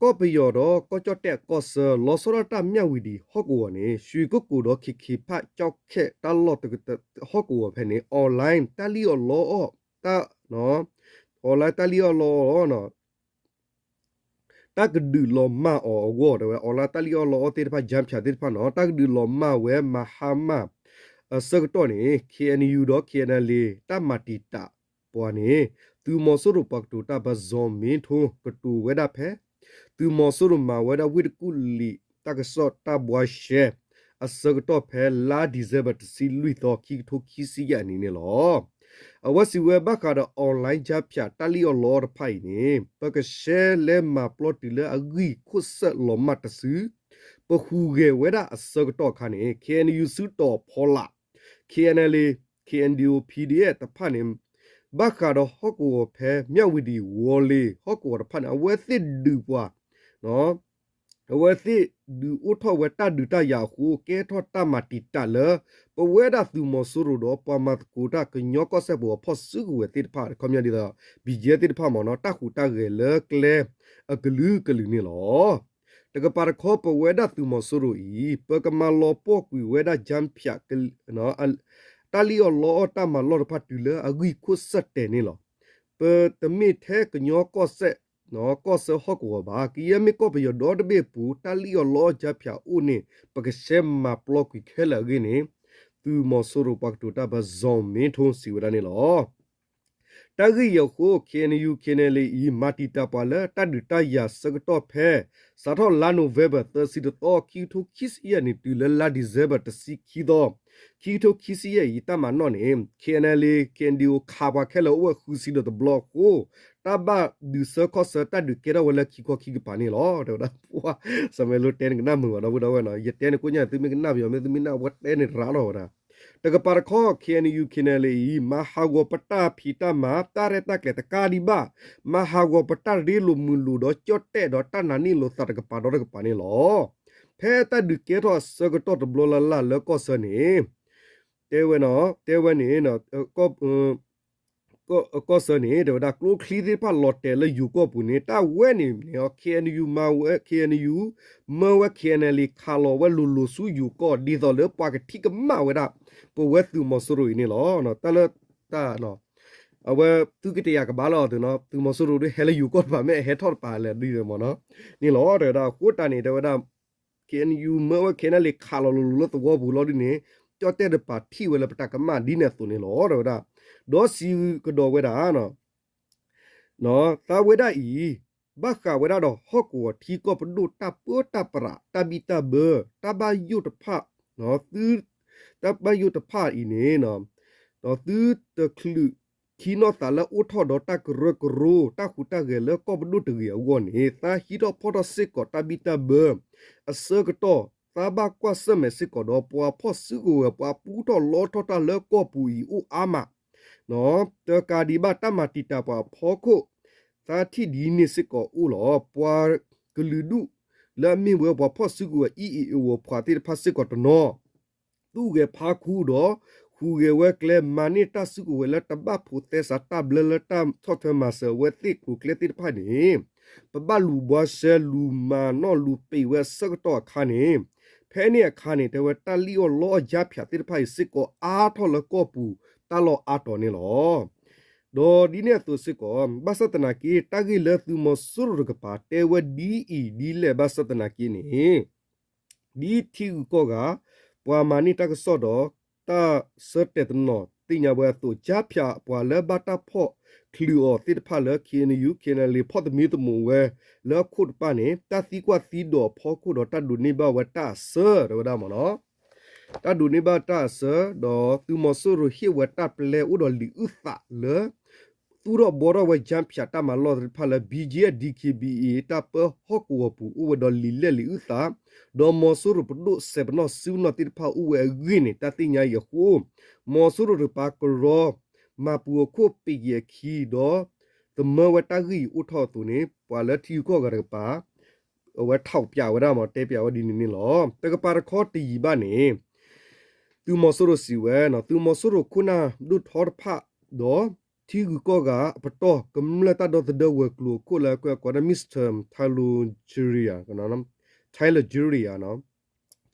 ကီၢ်ပယီၤဒီးကီၢ်ကၠီၣ်တဲၣ်အကီၢ်ဆၢ လီၤဆီဒၣ်တၢ်မၠၣ်ဝံၤဒံးဟီၣ်ကဝီၤန့ၣ် ရွှေကုက္ကို ဒီး ခေတ် ခေတ်ဖာ ကျောက်ခက် တၢ်လီၢ်ဟီၣ်ကဝီၤဖဲန့ၣ် online တၢ်လံၣ်အီၣ်လီအီၣ် တၢ် online တၢ်လံၣ်အီၣ်လီအီၣ် တၢ်ကဒုးလီၤမၢ်အီၤအဂီၢ် တဲဝဲ online တၢ်လံၣ်အီၣ်လီအီၣ်သ့ၣ်တဖၣ် ကၠၢဖၠး သ့ၣ်တဖၣ်နီၤ တၢ်ကဒုးလီၤမၢ်ဝဲမၤဟါမၢ် အဆၢကတီၢ်န့ၣ် ခ့ၣ်အဲၣ်ယူၣ် ဒီး ခ့ၣ်အဲၣ်ယူၣ် တၢ်မၤတံာ်တာ်ပှၤန့ၣ် သုးမီၤစိရိၤပှၤကတိၤတၢ်ဘါ စီၤမ့ထိ ကတိၤဝဲဒၣ်ဖဲ သုးမီၤစိရိၤမၤဝဲဒၣ်ဝ့ၢ်တကူၣ်လံာ် တၢ်ကစီၣ်တၢ်ဘှါရှဲ အဆၢကတီၢ်ဖဲလါ December တဆံလွံၢ်သီ ခံကထိခံဆံယဲၢ်နံၣ်န့ၣ်လီၤ. အဝဲစံးဝဲဘၣ်ဃးဒီး online ကၠၢဖၠး တၢ်လံၣ်အီၣ်လီအီၣ်တဖၣ်အံၤန့ၣ် ပကရှဲလဲၤမၤပျီတုၤလၢအဂံၢ်ခိၣ်ဆၢၣ်လီၤမၢ်တစု ပဟူးဂဲၤဝဲဒၣ်အဆၢကတီၢ်အခါန့ၣ် ခ့ၣ်အဲၣ်ယူၣ် စုတီၤဖီလာ် ခ့ၣ်အဲၣ်ယူၣ် ခ့ၣ်အဲၣ်ယူၣ် ပီႇဒီအ့ၣ် တဖၣ်န့ၣ် ဘၣ်ဃးဒီးဟီၣ်ကဝီၤဖဲမၠၣ်ဝံၤဒံး ဝီၤလ့ၤ ဟီၣ်ကဝီၤတဖၣ်န့ၣ် အဝဲသ့ၣ်ဒုးပှၤ အဝဲသ့ၣ်ဒုးအိၣ်ထီၣ်ဝဲတၢ်ဒုးတၢ်ယၤအဃိ ကဲထီၣ်တၢ်မၤတံာ်တာ်လၢ ပဝဲဒၣ်သုးမီၤစိရိၤဒီးပှၤမၤသကိးတၢ်ကညီကီၢ်စဲၣ်ပူၤအဖီၣ်စုကဝဲၤသ့ၣ်တဖၣ် ခီပညီဒ်သိး ဘံၣ်ကဲ သ့ၣ်တဖၣ်မ့ၢ်နီၤ တၢ်ဟူးတၢ်ဂဲၤလၢကျဲအကလုာ်ကလုာ်န့ၣ်လီၤ. တကပၤတခီ ပဝဲဒၣ်သုးမီၤစိရိၤအံၤ ပကမၤလီၤပှီၢ်ကွံာ်ဝဲဒၣ် ကၠၢဖၠး တၢ်လံၣ်အီၣ်လီအီၣ်တၢ်မၤလီၢ်တဖၣ်တုၤလၢအဂံၢ်ခိၣ်ဆၢၣ်တဲာ်န့ၣ်လီၤ. ပတမ့ၢ်ထဲကညီကီၢ်စဲၣ် ကီၢ်ဆၢဟီၣ်ကဝီၤဘၣ် ကယဲၢ်မ့ၢ်ကီၢ်ပယီၤဒီတဘ့ၣ်အပူၤ တၢ်လံၣ်အီၣ်လီအီၣ် ကၠၢဖၠး အိၣ်န့ၣ် ပကရှဲမၤပျီကွံာ်ခဲလၢာ်အဂ့ၢ်န့ၣ် သုးမီၤစိရိၤပှၤကတိၤတၢ်ဘါ စီၤမ့ထိ စံးဝဲဒၣ်န့ၣ်လီၤ. တၢ်ဂ့ၢ်အံၤအဃိ ခ့ၣ်အဲၣ်ယူၣ် ခ့ၣ်အဲၣ်ယူၣ် အံၤ မၤတံာ်တာ်ပှၤလၢတၢ်ဒုးတၢ်ယၤဆၢကတီၢ်ဖဲ စးထီၣ်လါ November သၢဆံတသီ ခံကထိခံဆံယဲၢ်နံၣ် တုၤလၢလါ December တဆံခံသီ ခံကထိခံဆံယဲၢ်အံၤ တၢ်မၤနီၣ်န့ၣ် ခ့ၣ်အဲၣ်ယူၣ် ခ့ၣ်အဲၣ်ယူၣ် ခးပှၤခဲလၢာ်အိၣ်ဝဲဃုဆံဒီးတဘျီအဃိ တၢ်ဘၣ်ဒုးဆၢခီၣ်ဆၢတၢ်ဒုးကဲထီၣ်ဝဲလၢခံခီခံကပၤန့ၣ်လီၤ တဲဝဲဒၣ်. ပှၤစမဲလိတဲနကနၣ်မုာ်ဘၣ်ဒီပုၢ်ဒီဝဲၢ်နီၤ ယတဲန့ၣ်ကိးညါ သုမ့ၢ်ကနၣ်ပယီၤမ့ၢ်သုမ့ၢ်နၢ်ဝဲတဲန့ၣ်ရၤလီၤဝဲဒၣ် တကပၤတခီ ခ့ၣ်အဲၣ်ယူၣ် ခ့ၣ်အဲၣ်ယူၣ် အံၤ မၤဟးဂီၤပတၢ်ဖံးတၢ်မၤ တၢ်ရဲၣ်တၢ်ကျဲၤတကးဒံးဘၣ် မၤဟးဂီၤပတၢ်ရ့လိာ်မုာ်လိာ်ဒီးကၠီၣ်တဲၣ်ဒီးတၢ်နာ်န့ၢ်လိာ်သးတကပၤဒီးတကပၤန့ၣ်လီၤ. ဖဲတၢ်ဒုးကဲထီၣ်အဆၢကတီၢ်တဘျီလၢ်လၢ်လၢကီၢ်ဆၢန့ၣ် တဲဝဲနီၤ တဲဝဲန့ၣ် ကီၢ်ဆၢန့ၣ် တဲဝဲဒၣ်ကျိချံသ့ၣ်တဖၣ်လီၤတဲာ်လၢယိၤကီၢ်ပူၤန့ၣ် တၢ်ဝဲန့ၣ်န့ၣ် ခ့ၣ်အဲၣ်ယူၣ် မၤဝဲ ခ့ၣ်အဲၣ်ယူၣ် မၢဝဲ ခ့ၣ်အဲၣ်ယူၣ် ခးလီၤဝဲလိၤလိၤဆူယိၤကီၢ် ဒ်သိးလၢပှၤကထံၣ်ကမၣ်ဝဲဒၣ် ပဝဲသုးမီၤစိရိၤအံၤန့ၣ်လီၤ. တၢ်လၢတၢ် အဝဲသုကတယၤကဘၣ်လီၤ သုးမီၤစိရိၤဒ်ဟဲလၢယိၤကီၢ်တပၤ မ့ၢ်အဟဲထီၣ်တပၤလဲၣ်ဒ်မ့ၢ်နီၤ န့ၣ်လီၤ တဲဝဲဒၣ် အဃိတၢ်န့ၣ် တဲဝဲဒၣ် ခ့ၣ်အဲၣ်ယူၣ် မၢဝဲ ခ့ၣ်အဲၣ်ယူၣ် ခးလီၤလိၤလိၤလၢသဝီပူၤလီၤဒ်န့ၣ် ကၠီၣ်တဲၣ်တပၤထံၣ်ဝဲလၢပတၢ်ကမၣ်ဒ်န့ၣ်အသိးန့ၣ်လီၤ တဲဝဲဒၣ် ဒီးစံးကဒီးဝဲဒၣ် သးဝဲဒၣ်အံၤ ဘၣ်ဃးဝဲဒၣ်ဒီးဟီၣ်ကဝီၤထံကီၢ်ပဒိၣ်တၢ်ပၢတၢ်ပြး တၢ်ဘံၣ်တၢ်ဘၢ တၢ်ဘၣ်ယိၣ်တဖၣ် သု တၢ်ဘၣ်ယိၣ်တဖၣ်အံၤန့ၣ် ဒီးသုတချုးခံနီၣ်သးလၢအိၣ်ထီၣ်ဒီးတၢ်ကရၢကရိ တၢ်ဟူးတၢ်ဂဲၤလၢကီၢ်ပဒိၣ်တဂ့ၤအဂီၢ်န့ၣ် သးဟံးထီၣ်ဖီၣ်ထီၣ်စ့ၢ်ကီးတၢ်ဘံၣ်တၢ်ဘၢ အဆၢကတီၢ် သးဘၣ်ကွၢ်ဆၢၣ်မဲာ်စ့ၢ်ကီးဒီးပှၤဖီၣ်စုကဝဲၤ ပှၤပူထီၣ်လီထီၣ်တၢ်လၢကီၢ်ပူၤအံၤအိၣ်အါမး တကးဒံးဘၣ်တၢ်မၤတံာ်တာ်ပှၤအဖီခိၣ် သးထံၣ်ဒ်န့ၣ်စ့ၢ်ကီးအိၣ်လီၤ. ပှၤကလုာ်ဒူၣ် လၢအမ့ၢ်ဝဲပှၤဖီၣ်စုကဝဲၤ အံၣ်အံၣ်အဝီၤဖှးသ့ၣ်တဖၣ်စ့ၢ်ကီးတနီၤ သူၣ်ဂဲၤဖးခူဒီး ဟူးဂဲၤဝဲကျဲ မၤန့ၢ်တၢ်စုကဝဲၤလၢတဘၣ်ဖိးသဲစးတၢ်ဘျၢလၢတၢ်ဆီၣ်ထွဲမၤစၢၤအဝဲသ့ၣ်ကျိၤကျဲသ့ၣ်တဖၣ်န့ၣ် ပဘၣ်လူၤဘှါရှဲလူၤမၤနီၣ်လူၤပံာ်ဝဲအဆၢကတီၢ်အခါန့ၣ် ဖဲန့ၣ်အခါန့ၣ် တဲဝဲတၢ်လံၣ်အီၣ်လီအီၣ်ကၠါဖၠးသ့ၣ်တဖၣ်အံၤစ့ၢ်ကီးအါထီၣ်လၢကီၢ်ပူၤတၢ်လီၢ်အါတီၤန့ၣ်လီၤ. ဒီးဒ်န့ၣ်အသိးစ့ၢ်ကီး ဘၣ်ဆၣ်သနာ်က့ တၢ်ဂ့ၢ်လၢသုးမီၤစိရိၤတကပၤတဲဝဲဒ်အံၤဒ်လဲၣ်ဘၣ်ဆၣ်သနာ်က့န့ၣ် ဒ်ထံဂုၤကီၢ်ဂၤ ပှၤမၤန့ၢ်တၢ်ကစီၣ်ဒီး တၢ်ဆၢတဲာ်တနီၤသ့ၣ်ညါဝဲအသိး ကၠါဖၠးပှၤလၢဘၣ်တၢ်ဖီၣ်ချုးအီၤသ့ၣ်တဖၣ်လၢ ခ့ၣ်အဲၣ်ယူၣ် ခ့ၣ်အဲၣ်ယူၣ် ဖီၣ်သမံသမိးဝဲလၢအခိၣ်တပၣ်န့ၣ် တၢ်သံကွၢ်သံဒိးအဖီခိၣ်ဒီးတၢ်ဒိးန့ၢ်ဘၣ်ဝဲတၢ်အစၢ တဲဝဲဒၣ်မ့ၢ်နီၤ တၢ်ဒိးန့ၢ်ဘၣ်တၢ်အစၢ ဒီးသုးမီၤစိရိၤဟ့ၣ်ဝဲတၢ်ပျဲအိၣ်ဒီးလံာ်အုၣ်သးလၢ သူၣ်ထီၣ်ဘှီထီၣ်ဝဲကၠါဖၠးတၢ်မၤလီၢ်သ့ၣ်တဖၣ်လၢ ဘံကၠံအ ဒံခ့ဘံအ့ တၢ်ပၢဟီၣ်ကဝီၤပူၤအိၣ်ဝဲဒီးလံာ်လဲၢ်လံာ်အုၣ်သး, ဒီးမီၤစိရိၤပဒိၣ်စဲးပနီၣ်စုပနီၣ်သ့ၣ်တဖၣ်အိၣ်ဝဲအဂ့ၢ်န့ၣ် တၢ်သ့ၣ်ညါအံၤအဃိ မီၤစိရိၤတကပၤကရီ မၤပူၤအခိၣ်ပံာ်က့ၤအခံဒီး သမၢဝဲတၢ်ဂ့ၢ်အံၤအိၣ်ထီၣ်အသိးန့ၣ် ပှၤလၢထံဂုၤကီၢ်ဂၤတကပၤ အဝဲထီၣ်ပၠးဝဲဒၣ်မ့ၢ် တဲပၠးဝဲဒ်န့ၣ်န့ၣ်လီၤ. တကပၤတခီတယံာ်ဘၣ်န့ၣ် သုးမီၤစိရိၤစံးဝဲ သုးမီၤစိရိၤခိၣ်နၢ်ဒိၣ်ထီတဖၣ်ဒီး ထံဂုၤကီၢ်ဂၤအပတီၢ် ကမျၢၢ်တၢ်ဒီသဒၢဝဲၤကျိၤအခိၣ်လၢအကိးဒၣ် Mister Tyler Jerry, Tyler Jerry,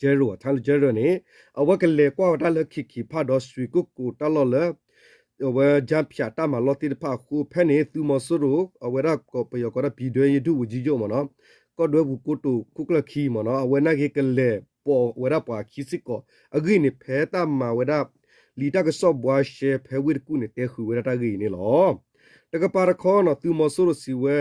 Jerry, Tyler Jerry န့ၣ် အဝဲကလဲၤကွၢ်ဝဲဒၣ်လၢ ခ့ၣ်ခ့ၣ်ဖးဒီး ရွှေကုက္ကို တၢ်လီၢ်လၢ အဝဲကၠါဖၠးတၢ်မၤလီၢ်သ့ၣ်တဖၣ်အဃိ ဖဲန့ၣ် သုးမီၤစိရိၤ အဝဲဒၣ်ပယီၤကိးဒၣ် ပြည်ထဲရေးဒုဝန်ကြီးချုပ် မ့ၢ်နီၤ ကီၢ်ဒွဲပူၤကိတိာ်ခိၣ်ကျၢၢ်ခံမ့ၢ်နီၤ အဝဲနာ်က့ၤကလဲၤပိာ်ဝဲဒၣ်ပှၤအခံစ့ၢ်ကီး အဂ့ၢ်န့ၣ် ဖဲတၢ်မၤဝဲဒၣ် လံာ်တၢ်ကစီၣ်ဘှါရှဲဖဲဝ့ၢ်တကူၣ်န့ၣ် တဲဃုာ်ဝဲဒၣ်တၢ်ဂ့ၢ်အံၤန့ၣ်လီၤ. တကပၤတခီနီၤ သုးမီၤစိရိၤစံးဝဲ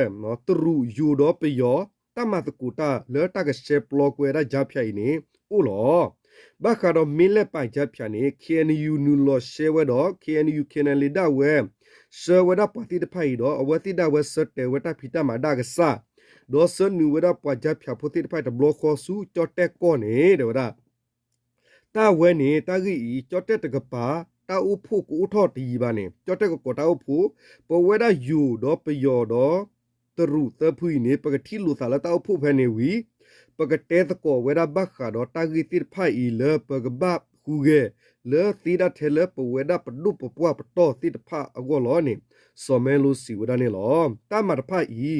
တရူးယိၤဒီးပယီၤ တၢ်မၤသကိးတၢ်လၢတၢ်ကဆှဲပျီကွံာ်ဝဲဒၣ်ကၠါဖၠးအံၤန့ၣ် အိၣ်လီၤ. ဘၣ်ဃးဒီးမ့ၢ်လဲၣ်ပာ်ကၠါဖၠးန့ၣ် ခ့ၣ်အဲၣ်ယူၣ် နုာ်လီၤရှဲဝဲဒီး ခ့ၣ်အဲၣ်ယူၣ် ခ့ၣ်အဲၣ်ယူၣ် ဒၣ်ဝဲ ဆှၢဝဲဒၣ်ပှၤသ့ၣ်တဖၣ်အံၤဒီး အဝဲသ့ၣ်ဒၣ်ဝဲဆှၢတဲာ်ဝဲတၢ်ဖံးတၢ်မၤဒၣ်ကစၢ်, ဒီးဆှၢနုာ်ဝဲဒၣ်ပှၤကၠါဖၠးဖိသ့ၣ်တဖၣ်အံၤတဘျီဃီဆူကၠီၣ်တဲၣ်ကီၢ်န့ၣ် တဲဝဲဒၣ် တၢ်ဝဲန့ၣ် တၢ်ဂ့ၢ်အံၤ ကၠီၣ်တဲၣ်တကပၤ တၢ်အိၣ်ဖှိၣ်ကအိၣ်ထီၣ်တယံာ်ဘၣ်န့ၣ် ကၠီၣ်တဲၣ်ကကိးတၢ်အိၣ်ဖှိၣ် ပဝဲဒၣ်ယိၤဒီးပယီၤဒီး တရူးသၢဖုအံၤန့ၣ် ပကထံၣ်လိာ်သးလၢတၢ်အိၣ်ဖှိၣ်ဖဲန့ၣ်ဝံၤ ပကတဲသကိးဝဲဒၣ်ဘၣ်ဃးဒီးတၢ်ဂ့ၢ်သ့ၣ်တဖၣ်အံၤလၢပကဘၣ်ဟူးဂဲၤ လၢသ့ဒၣ်ထဲလၢပဝဲဒၣ်ပဒိၣ်ပပှၢ်ပတီၢ်သ့ၣ်တဖၣ်အဂီၢ်လီၤန့ၣ် စီၤမဲလိစံးဝဲဒၣ်န့ၣ်လီၤ. တၢ်မၤတဖၣ်အံၤ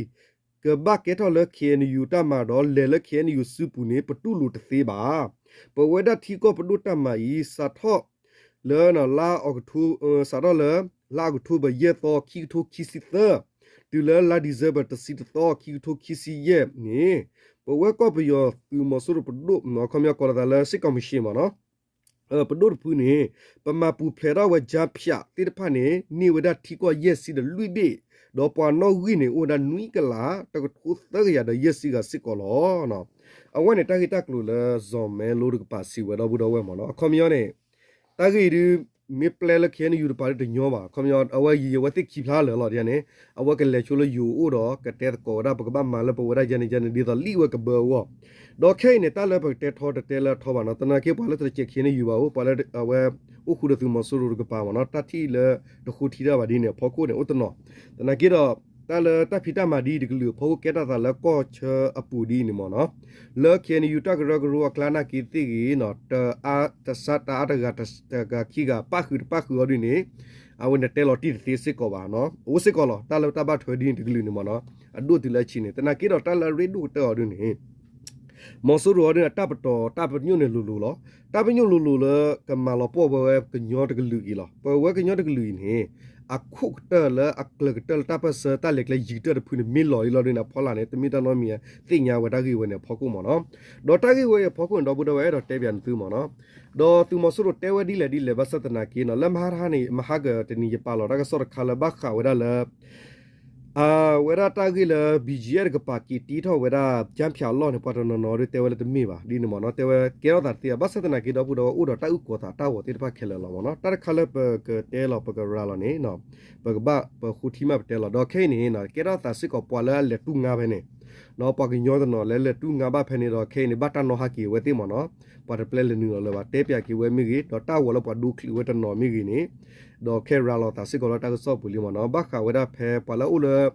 ကဘၣ်ကဲထီၣ်လၢ ခ့ၣ်အဲၣ်ယူၣ် တၢ်မၤဒီးလဲၤလၢ ခ့ၣ်အဲၣ်ယူၣ် စုပူၤန့ၣ် ပတူၢ်လိာ်တသ့ဘၣ်. ပဝဲဒၣ်ထံကီၢ်ပဒိၣ်တၢ်မၤအံၤ စးထီၣ်လၢ လါအီးကထိ စးထီၣ်လၢ လါအီးကထိဘၢၣ် ယဲၢ်သီ ခံကထိခံဆံသၢ တုၤလၢလါဒံၣ်စဲဘၢၣ် တဆံတသီ ခံကထိခံဆံယဲၢ်န့ၣ် ပဝဲကီၢ်ပယီၤသုးမီၤစိရိၤပဒိၣ် အခီပညီကိးလီၤသးလၢ စစ်ကောင်စီ မ့ၢ်နီၤ ပဒိၣ်တဖုန့ၣ် ပမၤပူၤဖျဲးထီၣ်ဝဲကၠါဖၠးသ့ၣ်တဖၣ်န့ၣ် န့ၢ်ဝဲဒၣ်ထံကီၢ်ယဲၢ်ဆံဒီးလွံၢ်ဘ့ၣ်, ဒီးပှၤနီၣ်ဂံၢ်န့ၣ် အိၣ်ဝဲဒၣ်နွံကလး တကထိသၢကယၤဒီးယဲၢ်ဆံဂၤစ့ၢ်ကီးလီၤ. အဝဲန့ၣ်တၢ်ဂ့ၢ်တၢ်ကျိၤလၢ စီၤမဲလိတကပၤစံးဝဲဒီပုၢ်ဒီဝဲၢ်မ့ၢ်နီၤ အခီပညီန့ၣ် တၢ်ဂ့ၢ်အံၤဒုး မ့ၢ်ပျဲလၢ ခ့ၣ်အဲၣ်ယူၣ် တပၤဒုးတညီဘၣ် အခီပညီ အဝဲယံာ်ယံာ်အဝဲသ့ၣ်ခံဖျါလၢာ်လီၤဒ်န့ၣ် အဝဲကလဲၤဆိလၢယိၤအအိၣ်ဒီး ကတဲသကိးဝဲဒၣ် ပကဘၣ်မၤလၢပဝဲဒၣ်ယဲန့ၣ်ယဲန့ၣ် ဒ်သိးလံၣ်ဝဲကဘၢအဂီၢ် ဒီးခဲအံၤန့ၣ် တၢ်လၢပကတဲထီတတဲလၢအထီဘၣ်နီၤ သနာ်က့ပှၤလၢတစဲး ခ့ၣ်အဲၣ်ယူၣ် ဘၣ်အိၣ် ပှၤလၢအဝဲ အိၣ်ဃူဒီးသုးမီၤစိရိၤတကပၤမ့ၢ်နီၤ တၢ်ထံၣ်လၢတဃိထံတၢ်ဘၣ်ဒ်န့ၣ်အဖီခိၣ်န့ၣ် အိၣ်တနီၤ သနာ်က့ဒီး တၢ်လၢတၢ်ဖံးတၢ်မၤဒ်အံၤတကလုာ်အဖီခိၣ် ကဲထီၣ်သးလၢကီၢ်ဆၢအပူၤဒ်အံၤန့ၣ်မ့ၢ်နီၤ လၢ ခ့ၣ်အဲၣ်ယူၣ် တၢ်ကရၢကရိအကျါနာ်က့သ့ၣ်ဂ့ၤနီၤ တအါတစး တအါတဂၤတဂၤခံဂၤ ပၣ်ဃုာ်တပၣ်ဃုာ်အီၤဒ်န့ၣ် အဝဲန့ၣ်တဲလီၤတံၢ်တသ့စ့ၢ်ကီးဘၣ်နီၤ အိၣ်စ့ၢ်ကီးလီၤ တၢ်လၢတၢ်ဘၣ်ထွဲဒ်န့ၣ်တကလုာ်န့ၣ်မ့ၢ်နီၤ အဒိၣ်တုၤလၢအဆံးန့ၣ် သနာ်က့ဒီးတၢ်လၢအရ့ဒိၣ်ကတၢၢ်အီၤဒ်န့ၣ် မီၤစိရိၤအီၤဒ်န့ၣ် တၢ်ပတီၢ်တၢ်ပညိၣ်န့ၣ်လိၤလိၤလီၤ. တၢ်ပညိၣ်လိၤလိၤလၢကမၤလီၤပှီၢ်ဝဲကညီတကလုာ်အံၤလီၤ. ပဝဲကညီတကလုာ်အံၤန့ၣ် အခိၣ်ကတၢၢ်လၢအကျၢၤကတၢၢ်လၢတၢ်ပၢၢ်ဆၢတၢ်လဲၤကျဲယံၤကတၢၢ်တဖုန့ၣ် မ့ၢ်လီၤအံၤလီၤဒ်န့ၣ် အဖီလာ်န့ၣ် တမ့ၢ်တၢ်နီတမံၤသ့ၣ်ညါဝဲတၢ်ဂ့ၢ်ဝဲန့ၣ်အဖီခိၣ်မ့ၢ်နီၤ. ဒီးတၢ်ဂ့ၢ်ဝဲအံၤအဖီခိၣ်န့ၣ် ဒီပုၢ်ဒီဝဲၢ်အဲၣ်ဒိးတဲပၠးန့ၢ်သုမ့ၢ်နီၤ. ဒီးသုးမီၤစိရိၤတဲဝဲဒ်လဲၣ်ဒ်လဲၣ်ဘၣ်ဆၣ်သနာ်က့နီၤ လၢမဟါတဟါန့ၣ် မဟါကတနံၤယပာ်လီၤတၢ်ကစီၣ်တခါလၢဘၣ်ဃးဝဲဒၣ်လၢ အဝဲဒၣ်တၢ်ဂ့ၢ်လၢ ဘံၣ်ကၠံၣ်အဲၣ် တကပၤ က့ၤတ့ထီၣ်ဝဲဒၣ်ကၠါဖၠးအလီၢ်န့ၣ် ပှၤတနီၤနီၤဒုးတဲဝဲလၢတမ့ၢ်ဘၣ်ဒ်န့ၣ်မ့ၢ်နီၤ. တဲဝဲကဲထီၣ်သးတသ့ဘၣ် ဘၣ်ဆၣ်သနာ်က့ဒီပုၢ်ဒီဝဲၢ်အိၣ်ဒီးတၢ်အုၣ်ကီၤသးတၢ်ဂီၤသ့ၣ်တဖၣ်ခဲလၢာ်လီၤမ့ၢ်နီၤ. တၢ်တခါလၢပကတဲလီၤပကရၤလီၤန့ၣ် ပကဘၣ်ပဃိထံမးပတဲလီၤ. ဒီးခဲအံၤန့ၣ် ကဲထီၣ်သးစ့ၢ်ကီးပှၤလၢအလဲၤတူၢ်ငါဖဲန့ၣ် ပှၤကညီတနီၤလၢလဲၤတူၢ်ငါဘၣ်ဖဲန့ၣ်ဒီး ခဲအံၤန့ၣ် ဘၣ်တၢ်နီၣ်ဟးက့ၤဝဲသ့ၣ်မ့ၢ်နီၤ. ပှၤတပျဲလဲၤနုာ်လီၤလၢၤဘၣ် တဲပၠးက့ၤဝဲမ့ၢ်ဂ့ၤ ဒီးတၢ်ဂီၤလၢပှၤဒိချံးဝဲတနီၤမ့ၢ်ဂ့ၤန့ၣ် ဒီးခဲရၤလီၤသးစ့ၢ်ကီးလၢတၢ်ကစီၣ်ပူၤလံမ့ၢ်နီၤ. ဘၣ်ဃးဝဲဒၣ်ဖဲပှၤလၢအအိၣ်လၢ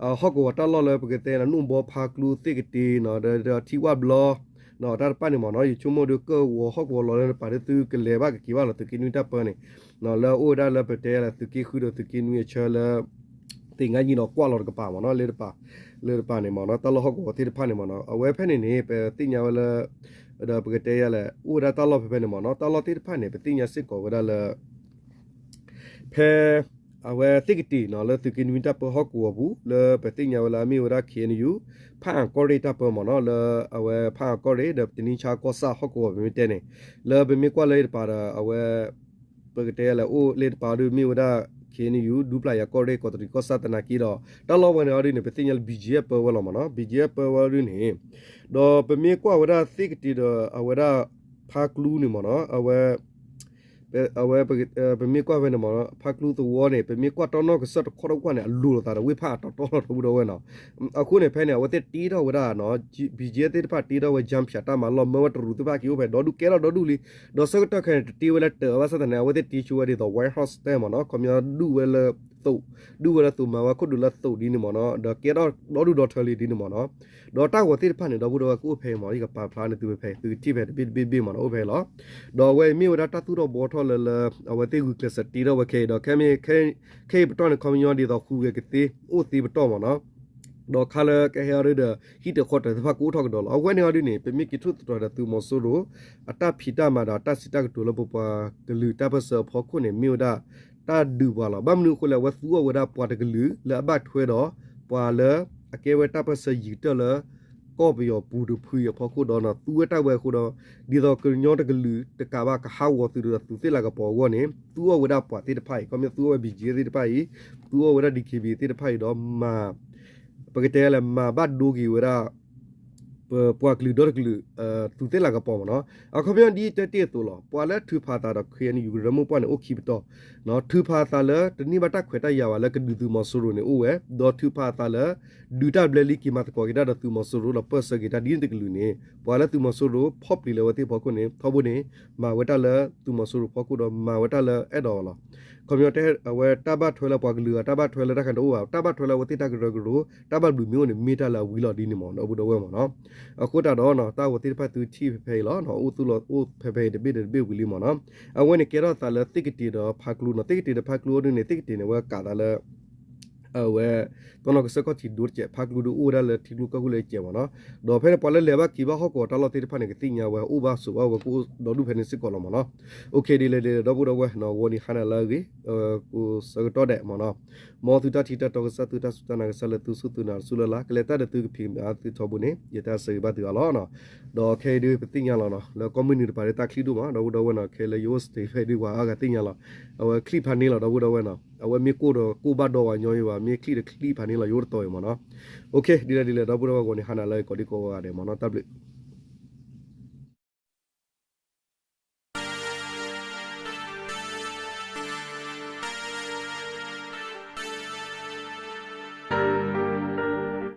ဟီၣ်ကဝီၤတၢ်လီၢ်လၢပကတဲလၢ နူၢ်ဘီဖါကျူသ့ၣ်ကတ့ၤနီၤ ဒီးထံဝၣ်ဘျီ တၢ်တဖၣ်န့ၣ်မ့ၢ်နီၤ ယဆိကမိၣ်ဒီးကၢၢ်ဝီၤဟီၣ်ကဝီၤလီၤလၢတပၤဒီး သုကလဲၤဘၣ်ကက့ၤဘၣ်လီၤ သုးက့နွံတၢ်ပၢန့ၣ် လၢအအိၣ်ဝဲဒၣ်လၢပတဲလၢသုးက့ဃုဒီးသုးက့နွံအဆၢလၢ သ့ၣ်ငါယံၤဒီးကွၢ်လီၤတကပၤမ့ၢ်နီၤ လၢတပၤ လၢတပၤန့ၣ်မ့ၢ်နီၤ တၢ်လီၢ်ဟီၣ်ကဝီၤသ့ၣ်တဖၣ်န့ၣ်မ့ၢ်နီၤ အဝဲဖဲန့ၣ်န့ၣ် ပသ့ၣ်ညါဝဲလၢ ဒီးပကတဲယၤလဲၣ် အိၣ်ဝဲဒၣ်တၢ်လီၢ်ဖဲဖဲန့ၣ်မ့ၢ်နီၤ တၢ်လီၢ်သ့ၣ်တဖၣ်န့ၣ် ပသ့ၣ်ညါစ့ၢ်ကီးဝဲဒၣ်လၢ ဖဲ အဝဲသ့ၣ်ကတ့ၤနီၤ လၢသုးက့နွံတၢ်ပၢဟီၣ်ကဝီၤပူၤ လၢပသ့ၣ်ညါဝဲလၢအမ့ၢ်ဝဲဒၣ် ခ့ၣ်အဲၣ်ယူၣ် ဖၣ်အၣ်ကီၢ်ရ့ၣ်တၢ်ပၢမ့ၢ်နီၤ လၢအဝဲဖၣ်အၣ်ကီၢ်ရ့ၣ် ဒီးတနံၣ်ဆါကီၢ်ဆၣ်ဟီၣ်ကဝီၤပမ့ၢ်တဲန့ၣ် လၢပမ့ၢ်ကွၢ်လၢတပၤဒီး အဝဲ ပကတဲလဲၣ် အိၣ်လၢတပၤဒုးမ့ၢ်ဝဲဒၣ် ခ့ၣ်အဲၣ်ယူၣ် ဒူပျၢ်ယၤကီၢ်ရ့ၣ် ကီးတရံးကီၢ်ဆၣ်သနာ်က့ဒီး တၢ်လီၢ်ဝဲန့ၣ်အီၤဒုးန့ၣ် ပသ့ၣ်ညါလၢ ဘီကၠံၣ်အၣ် ပၢဝဲလီၤမ့ၢ်နီၤ ဘီကၠံၣ်အၣ် ပၢဝဲအီၤဒုးန့ၣ် ဒီးပမ့ၢ်ကွၢ်ဝဲဒၣ်သ့ၣ်ကတ့ၤဒီးအဝဲဒၣ် ဖါကျူန့ၣ်မ့ၢ်နီၤ အဝဲ အဝဲ ပမ့ၢ်ကွၢ်ဖဲန့ၣ်မ့ၢ်နီၤ ဖါကျူသဝီန့ၣ် ပမ့ၢ်ကွၢ်တီနီၢ်ကစၢၢ်တခီတကွၢ်န့ၣ် အလိၤလိာ်သးဒီးဝ့ၢ်ဖၣ်အတီတီလီၤ ဒီပုၢ်ဒီဝဲၢ်နီၤ အဃိန့ၣ် ဖဲန့ၣ် အဝဲသ့ၣ်တ့ထီၣ်ဝဲဒၣ်နီၤ ဘီကၠံၣ်အၣ် သ့ၣ်တဖၣ်တ့ထီၣ်ဝဲ ကၠၢဖၠး တၢ်မၤလီၢ် မၢဝဲတရူးသ့ၣ်တဖၣ်က့ၤအိၣ်ဖဲဒီဒူၣ် ကဲထီၣ်ဒီဒူၣ်လံ ဒီးဆၢကတီၢ်ခဲအံၤန့ၣ် တတ့ဝဲလၢတၢးဘၣ်ဆၣ်သနာ်က့ အဝဲသ့ၣ်တ့ဆူဝဲဒ်သိး warehouse တဲမ့ၢ်နီၤ ခီပညီဒူၣ်ဝဲလၢ သိး ဒူၣ်ဝဲလၢသိး မၤဝဲခိၣ်ဒူးလၢသိးဒ်န့ၣ်မ့ၢ်နီၤ ဒီးကဲထီၣ်ဒီဒူၣ်ဒီထၢလံဒ်န့ၣ်မ့ၢ်နီၤ ဒီးတၢ်ဂီၤသ့ၣ်တဖၣ်န့ၣ် ဒီပုၢ်ဒီဝဲၢ်ကအိၣ်ဖဲအံၤမ့ၢ် ယကပာ်ဖျါန့ၢ်သုဝဲဖဲအံၤ သုကထံၣ်ဖဲတဘ့ၣ်တဘ့ၣ်တဘ့ၣ်မ့ၢ်နီၤ အိၣ်ဖဲအံၤလီၤ ဒီးအဝဲမ့ၢ်ဝဲဒၣ်တၢ်သူၣ်ထီၣ်ဘှီထီၣ်လၢလၢ အဝဲသ့ၣ်ဂုာ်ကျဲးစၢးတ့ထီၣ်ဝဲခဲအံၤဒီး ခဲမ့ၢ် ခဲအံၤပတီၢ်န့ၣ် ခီပညီဒ်သိးဃုဂဲၤကသ့ အိၣ်သ့ပတီၢ်မ့ၢ်နီၤ ဒီးခါလၢကဟဲအီၤဒုဒီး ဟံၣ်တဃီတၢၤသ့ၣ်တဖၣ်ကအိၣ်ထီၣ်ကဒီးလီၤ. အဝဲန့ၣ်အီၤဒုန့ၣ် ပမ့ၢ်က့ၤထိၣ်သတြီၤဒီးသုးမီၤစိရိၤ အတၢ်ဖံးတၢ်မၤဒီး အတၢ်စံးတၢ်ကတိၤလၢပပှၤကလုာ်တၢ်ပၢၢ်ဆၢအဖီခိၣ်န့ၣ် မ့ၢ်ဝဲဒၣ် တၢ်ဒုးပှၤလီၤ. ဘၣ်မနုၤအဃိလဲၣ် အဝဲသူအီၤဝဲဒၣ်ပှၤတကလုာ် လၢအဘၣ်ထွဲဒီး ပှၤလၢ အကဲဝဲတၢ်ပၢၢ်ဆၢယံၤကတၢၢ်လၢ ကီၢ်ပယီၤပူၤတဖုအံၤအဖီခိၣ်ဒီး သူဝဲတၢ်ဝဲအဃိဒီး ဒ်သိးကညီတကလုာ်တကးဘၣ်ကဟးဂီၤသုးဒီးသူးသ့ၣ်လၤကပီၤအဂီၢ်န့ၣ် သူအီၤဝဲဒၣ်ပှၤသ့ၣ်တဖၣ်အံၤ ခီပညီသူအီၤဝဲ ဘီကၠံၣ်အၣ် သ့ၣ်တဖၣ်အံၤ သူအီၤဝဲဒၣ် ဒံၣ်ခ့ၣ်ဘံၣ် သ့ၣ်တဖၣ်အံၤဒီး မၤ ပကတဲလဲၣ် မၤဘၣ်ဒိက့ၤဝဲဒၣ် ပပှၤကလုာ်ဒီတကလုာ် သူးသ့ၣ်လၤကပီၤမ့ၢ်နီၤ. အခီပညီဒ်တဲတ့ၢ်အသိးလီၤ. ပှၤလၢထုးဖးအသးဒီး ခ့ၣ်အဲၣ်ယူၣ် ကရၢမိၢ်ပှၢ်န့ၣ် အိၣ်ခံပတီၢ်, ထုးဖးအသးလၢတန့ၢ်ဘၣ်တၢ်ခွဲးတၢ်ယာ်ဘၣ်လၢကဒုးသုးမီၤစိရိၤန့ၣ်အိၣ်ဝဲ, ဒီးထုးဖးအသးလၢ ဒုးတၢ်ဘျဲလံက့ၤမၤသကိးက့ၤတၢ်ဒီးသုးမီၤစိရိၤဒီးပၢၢ်ဆၢက့ၤတၢ်ဒ်န့ၣ်တကလုာ်န့ၣ် ပှၤလၢသုးမီၤစိရိၤဖီၣ်ပျံၤလၢအဝဲသ့ၣ်အဖီခိၣ်န့ၣ် ထီဘိန့ၣ် မၤဝဲတၢ်လၢသုးမီၤစိရိၤဖီခိၣ်ဒီးမၤဝဲတၢ်လၢအဲၣ်ဒိးလီၤ. ခီပညီတဲအဝဲတၢ်ဘၣ်ထွဲလၢပှၤကလုာ်အဂၤ တၢ်ဘၣ်ထွဲလၢတၢ်ခါန့ၣ်တအိၣ်ဘၣ်, တၢ်ဘၣ်ထွဲလၢအဝဲသ့ၣ်တၢ်ကရၢကရိ, တၢ်ဘၣ်ဘျုးမ့ၢ်အိၣ်န့ၣ် မ့ၢ်တၢ်လၢအဝံၤလီၤဒ်န့ၣ်မ့ၢ်နီၤ ဒီပုၢ်ဒီဝဲၢ်မ့ၢ်နီၤ. အဃိသတးဒီး တၢ်ဂီၤသ့ၣ်တဖၣ်သုထံၣ်ဖဲဖဲအံၤလီၤ, အိၣ်သူၣ်လီၤအိၣ်ဖဲဖဲအံၤတဘ့ၣ်ဒီးတဘ့ၣ်ဝံၤလံမ့ၢ်နီၤ. အဝဲန့ၣ်ကဲထီၣ်သးလၢသ့ၣ်ကတ့ၤဒီးဖါကျူနီၤ, သ့ၣ်ကတ့ၤဒီးဖါကျူအီၤဒုန့ၣ် သ့ၣ်ကတ့ၤန့ၣ် အဝဲကးသးလၢ အဝဲ တီနီၢ်ကစၢၢ်ခီၣ်ထံးဒိတကဲး, ဖါကျူဒုအိၣ်ဝဲဒၣ်လၢထံကျိကီၢ်ကျိလၢအကဲးမ့ၢ်နီၤ. ဒီးဖဲန့ၣ်ပှၤလၢလဲၤဘၣ်က့ၤဘၣ်ဟီၣ်ကဝီၤတၢ်လီၢ်သ့ၣ်တဖၣ်န့ၣ် ကသ့ၣ်ညါဝဲအိၣ်ဘၣ်ဆိးဘၣ်ဝဲကအိၣ်ဒီဒူၣ်ဖဲန့ၣ်စ့ၢ်ကီးလီၤမ့ၢ်နီၤ. အိၣ်ခ့ဒ်လဲၣ်ဒ်လဲၣ် ဒီပုၢ်ဒီဝဲၢ်နီၤ, ဂီၤနံၤဟါနၤလၢအဂ့ၤ, ကိးဆၢကတီၢ်ဒဲးမ့ၢ်နီၤ. မ်သုတၢ်ထံၣ်တၢ်တီကစၢ် သုတၢ်စူၢ်တၢ်နာ်ကစၢ်လၢသုဆူၣ်သုနၤတဆူၣ်လၢ်လၢ် ကလဲၤတၢ်ဒီးသုကဖံးကမၤသုထီဘိန့ၣ် ယတၢ်ဆၢဂ့ၤဘၣ်သုအါလီၤ. ဒီးခဲအံၤဒုပသ့ၣ်ညါလီၤနီၤ, လၢကီၢ်မုၢ်နုာ်တပၤဒုတၢ်ချံၣ်ဒိၣ်မး, ဒီပုၢ်ဒီဝဲၢ်နီၤ, ခဲလၢယအိၣ်စတ့းဖဲဒု ပှၤအါဂၤသ့ၣ်ညါလီၤ. အဝဲချံၣ်ဖးန့ၢ်လီၤ ဒီပုၢ်ဒီဝဲၢ်နီၤ, အဝဲမ့ၢ်ကိၢ်ဒီးကိၢ်ဘၣ်ဒီဝဲညီယံၤဘၣ်, မ့ၢ်ချံၣ်ဒီးချံၣ်ဖးန့ၢ်လီၤ ယအိၣ်တတီၤအံၤမ့ၢ်နီၤ. အိၣ်ခ့ဒ်လဲၣ်ဒ်လဲၣ် ဒီပုၢ်ဒီဝဲၢ် ဂီၤနံၤဟါနၤလၢအဂ့ၤ ကိးဒံကိးဂၤဒဲးမ့ၢ်နီၤ, တၢ်ဘျုး